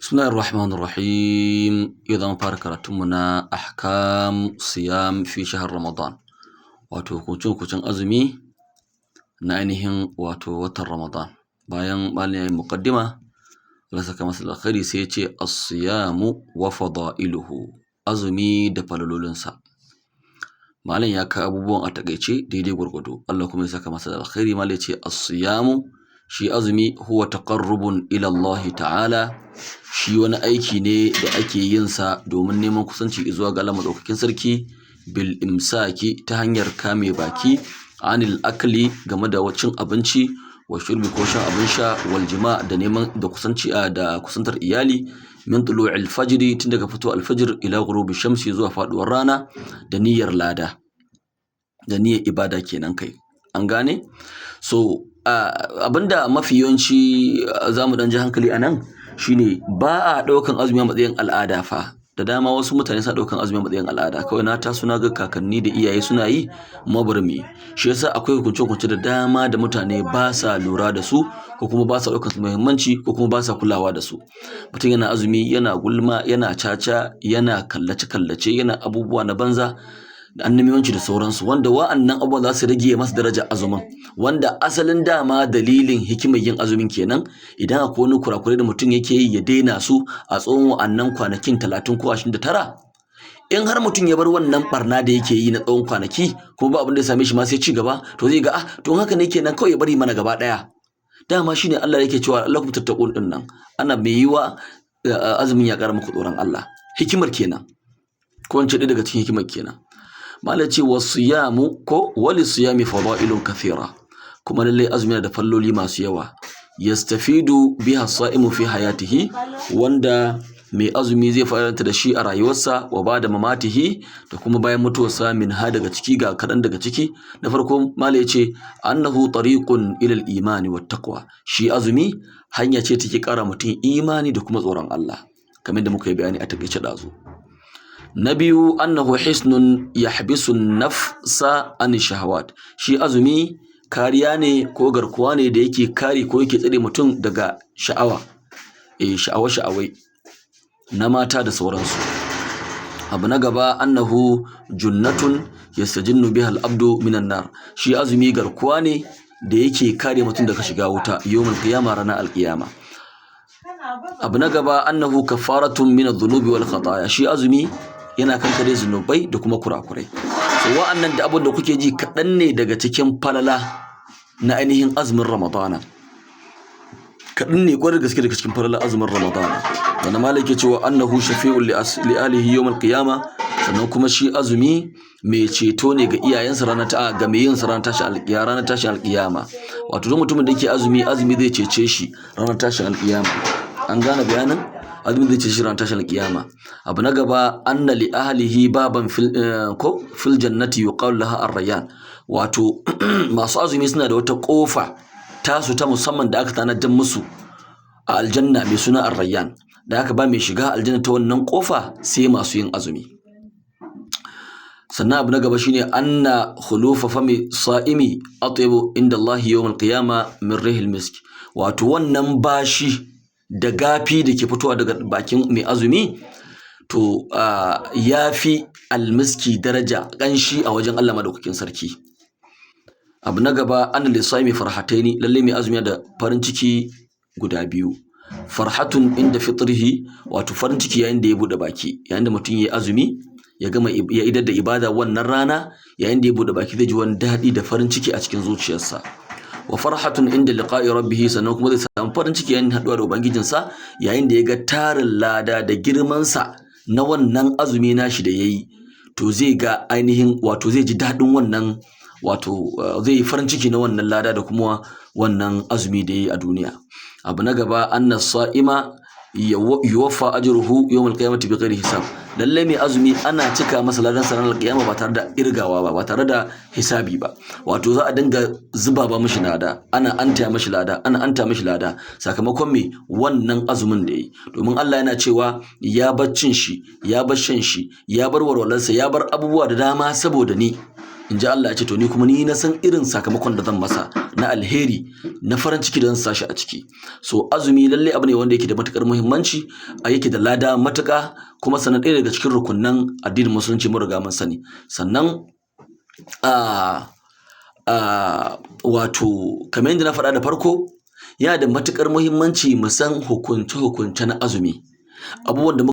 Bismillahir Rahmanir Rahim. Yau zamu fara karatunmu na ahkam siyam fi shahr Ramadan. Wato hukunce-hukuncen azumi na ainihin wato watan Ramadan. Bayan malam yayi muqaddima, Allah saka masa alkhairi, sai ya ce as-siyamu wa fada'iluhu. Azumi da falalolinsa. Malam ya kawo abubuwan a takaice daidai gwargwado. Allah kuma ya saka masa alkhairi. Malam ya ce as-siyamu, shi azumi, huwa taqarrubun ila Allah ta'ala, shi wani aiki ne da ake yin sa domin neman kusanci zuwa ga Allah madaukakin sarki, bil imsaki, ta hanyar kame baki, anil akli, game da cin abinci, wa shurbi, ko shan abin sha, wal jima, da neman da kusanci da kusantar iyali, min tulu'il fajri, tun daga fito alfajir, ila ghurubi shamsi, zuwa faduwar rana, da niyyar lada, da niyyar ibada kenan kai. An gane? So abinda mafi yawanci za mu dan ji hankali a nan shine ba a ɗaukan azumi a matsayin al'ada fa. Da dama wasu mutane suna ɗaukan azumi a matsayin al'ada kawai, na taso na ga kakanni da iyaye suna yi, mu bari mu yi. Shi yasa akwai hukunce-hukunce da dama da mutane ba sa lura da su, ko kuma ba sa ɗaukan su muhimmanci, ko kuma ba sa kulawa da su. Mutum yana azumi yana gulma, yana caca, yana kallace-kallace, yana abubuwa na banza da annamimanci da sauransu, wanda wa'annan abubuwan za su rage masa darajar azumin, wanda asalin dama dalilin hikimar yin azumin kenan. Idan akwai wani kurakurai da mutum yake yi, ya daina su a tsawon wa'annan kwanakin 30 ko 29. In har mutum ya bar wannan barna da yake yi na tsawon kwanaki, kuma ba abin da ya same shi ma sai ci gaba, to zai ga, ah, to haka ne kenan, kawai ya bari mana gaba daya. Dama shine Allah yake cewa la'allakum tattaqun din nan, ana mai yiwa azumin ya kara muku tsoron Allah. Hikimar kenan, ko in ce ɗaya daga cikin hikimar kenan. Malam ce wasiyamu ko wali siyami fadailun kathira, kuma lallai azumi yana da falloli masu yawa, yastafidu biha sa'imu fi hayatihi, wanda mai azumi zai fa'idanta da shi a rayuwarsa, wa ba da mamatihi, da kuma bayan mutuwarsa. Min ha, daga ciki, ga kaɗan daga ciki. Na farko, malam ya ce annahu tariqun ila al-imani wat taqwa, shi azumi hanya ce take ƙara mutum imani da kuma tsoron Allah, kamar da muka yi bayani a takaice ɗazu. Na biyu, annahu hisnun yahbisu nafsa an shahawat, shi azumi kariya ne ko garkuwa ne da yake kare ko yake tsare mutum daga sha'awa, sha'awa sha'awai na mata da sauransu. Abu na gaba, annahu junnatun yastajinnu biha al-abdu minan nar, shi azumi garkuwa ne da yake kare mutum daga shiga wuta yawmul qiyama, ranar alqiyama. Abu na gaba, annahu kafaratun min adh-dhunubi wal khataaya, shi azumi yana kankare zunubai da kuma kurakurai. So wa'annan da abin da kuke ji kaɗan ne daga cikin falala na ainihin azumin Ramadana, kaɗan ne kwarai gaske daga cikin falala azumin Ramadana. Sannan malam yake cewa annahu shafi'un li ahlihi yawm al-qiyama, sannan kuma shi azumi mai ceto ne ga iyayensa ranar ta ga mai yin sa ranar tashin alƙiyama. Wato duk mutumin da yake azumi, azumi zai cece shi ranar tashin alƙiyama. An gane bayanin? Azumi zai cece shi ranar tashin alƙiyama. Abu na gaba, anna li ahlihi baban fil ko fil jannati yuqalu laha ar-rayyan, wato masu azumi suna da wata kofa tasu ta musamman da aka tanadar musu a aljanna mai suna ar-rayyan, da aka ba mai shiga aljanna ta wannan kofa sai masu yin azumi. Sannan abu na gaba shine anna khulufa fami sa'imi atyabu inda Allah yawm al-qiyama min rihil misk, wato wannan bashi da gafi da ke fitowa daga bakin mai azumi, to ya fi almiski daraja ƙanshi a wajen Allah madaukakin sarki. Abu na gaba, anna lisa'imi farhataini, lalle mai azumi da farin ciki guda biyu, farhatun inda fitrihi, wato farin ciki yayin da ya bude baki. Yayin da mutum ya yi azumi, ya gama ya idar da ibada wannan rana, yayin da ya bude baki zai ji wani daɗi da farin ciki a cikin zuciyarsa. Wa farhatun inda liqa'i rabbih, sannan kuma zai samu farin ciki yayin haɗuwa da ubangijinsa, yayin da ya ga tarin lada da girman sa na wannan azumi nashi da yayi, to zai ga ainihin wato zai ji daɗin wannan, wato zai yi farin ciki na wannan lada da kuma wannan azumi da yayi a duniya. Abu na gaba, anna sa'ima yuwaffa ajruhu yawm al-qiyamati bighairi hisab, lalle mai azumi ana cika masa ladan sa ranar alqiyama ba tare da irgawa ba, ba tare da hisabi ba. Wato za a dinga zuba ba mishi lada, ana anta mishi lada, ana anta mishi lada, sakamakon me? Wannan azumin da yayi. Domin Allah yana cewa ya bar cin shi, ya bar shan shi, ya bar walwalarsa, ya bar abubuwa da dama saboda ni. In ji Allah ya ce, to ni kuma ni na san irin sakamakon da zan masa na alheri, na farin ciki da zan sa shi a ciki. So azumi lallai abu ne wanda yake da matukar muhimmanci, a yake da lada matuƙa, kuma sannan ɗaya daga cikin rukunnan addinin Musulunci mun riga mun sani. Sannan a wato kamar yadda na faɗa da farko, yana da matukar muhimmanci mu san hukunce-hukunce na azumi, abubuwan da